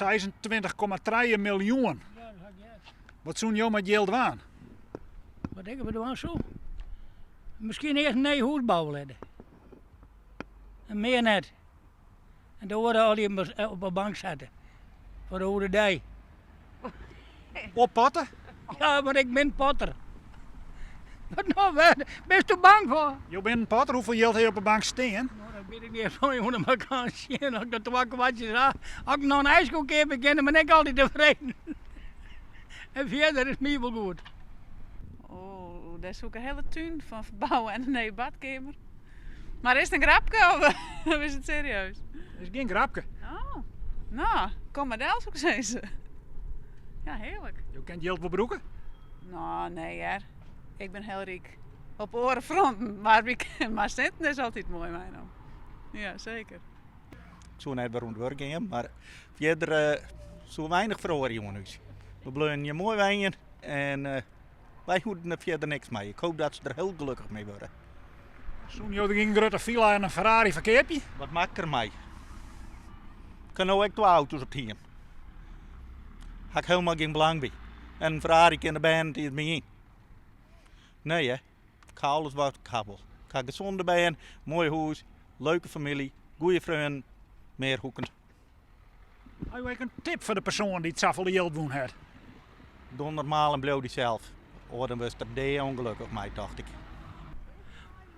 26,3 miljoen. Wat soene jo mei it jild dwaan? Wat ik dermei dwaan soe? Miskien earst in nij hûs bouwe litte. En mear net. En de oare allegear op 'e bank sette. Foar de oare dei. Oppotte? Ja, want ik bin potter. Wat no wer? Bisto bang foar? Jo binne in potter, hoefolle jild ha jo op 'e bank stean? No, dat wit ik net, fan de fakânsje. As ik de twa kwartsjes ha, as ik noch in ijsko keapje kin, dan bin ik altyd tefreden. En fierder is my wol goed. Oh, dêr soe ik in hiele tún fan ferbouwe en in nije badkeamer. Mar is it in grapke of is it serieus? It is gjin grapke. Oh, no, kom mar del soe ik sizze. Ja, hearlik. Jo kinne it jild wol brûke? No, nee hear. Ik bin hiel ryk. Op oare fronten, mar, mar sinten is altyd moai meinommen. Ja, seker. Ik soe net wer oan it wurk gean, mar fierder soe weinich feroarje oan ús. We bleaunen hjir moai wenjen en wy hoegden der fierder niks mei. Ik hoop dat se der hiel gelokkich mei wurde. Soene jo der gjin grutte filla en in Ferrari foar keapje? Wat moat ik der mei? Ik ha no ek twa auto's op it hiem. Ha ik hielendal gjin belang by. En in Ferrari kin de bern net mei yn. Nee hè, ik ha alles wat ik ha wol. Ik ha gesonde bern, moai hûs, leuke famylje, goede freonen, mear hoech ik net. Ha jo ek in tip foar de persoan dy't safolle jild wûn hat? Doch normaal en bliuw dysels. Oars dan wurdst der dea ûngelokkich mei, tocht ik.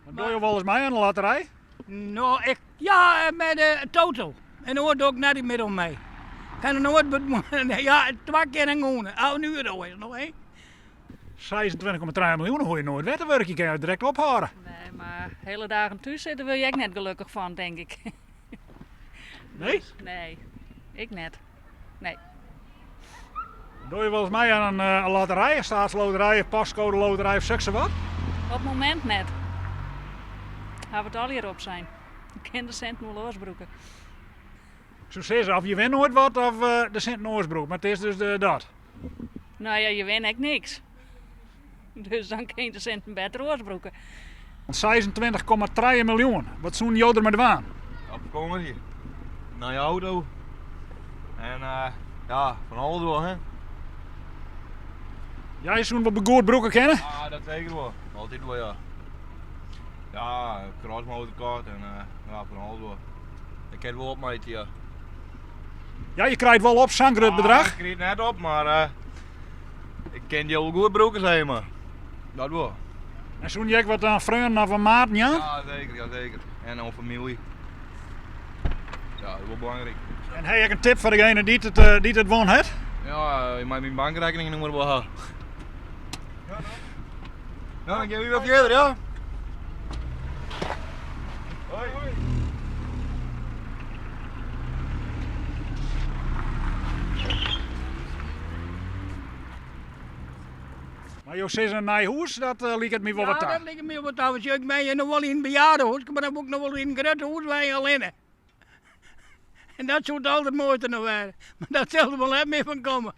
Want dogge jo wolris mei oan de lotterij? No, ik, ja, mei de toto. En oars doch ik net mear oan mei. Ik ha noch noait, ja, twa kear in wûn. In euro is it noch, hè? 26,3 miljoen, dan hoege je noait wer te wurkjen, kinne je direkt ophâlde. Nee, mar hiele dagen thús sitte wurd je ek net gelokkich fan, tink ik. Nee? Nee, ik net. Nee. Doe je wolris mei oan in lotterij, in staatsloterij of postcode loterij of soksawat? Op it momint net. Hawwe it allegear op sein. Ik kin de sinten wol oars brûke. Ik soe sizze, of je winne noait wat of de sinten oars brûke, mar it is dus dat. No ja, je winne ek niks. Dus dan kin je de sinten better oars brûke. 26,3 miljoen, wat soene jo der mei dwaan? Op fakânsje, nije auto en ja, fan alles wol hè. Ja, je soene wol goed brûke kinne? Ja, dat seker wol. Altyd wol ja. Ja, crossmotor kocht en ja, fan alles wol. Ik kin it wol opmeitsje ja. Ja, je krijt wol op sa'n grut bedrach? Ik krij it net op, mar ik kin dy wol goed brûke, sis mar. Dat wol. En soene je ek wat oan freonen of oan maten jaan? Ja, seker, ja, seker. En oan famylje. Ja, dat is wol belangryk. En ha je ek in tip foar degene dy't it, eh, dy't it wûn hat? Ja, je mei myn bankrekkeningnûmer wol ha. Ja, dan gean we wer fierder, ja. Hoi. Mar jo sizze in nij hûs, dat eh, liket my wol wat ta. Ja, dat liket my wol ta. Want ik wenje noch wol yn in bejaardehûs, mar dan wol ik noch wol yn in grut hûs wenje allinne. En dat soe it aldermoaiste noch wêze. Mar dat sil der wol net mear fan komme.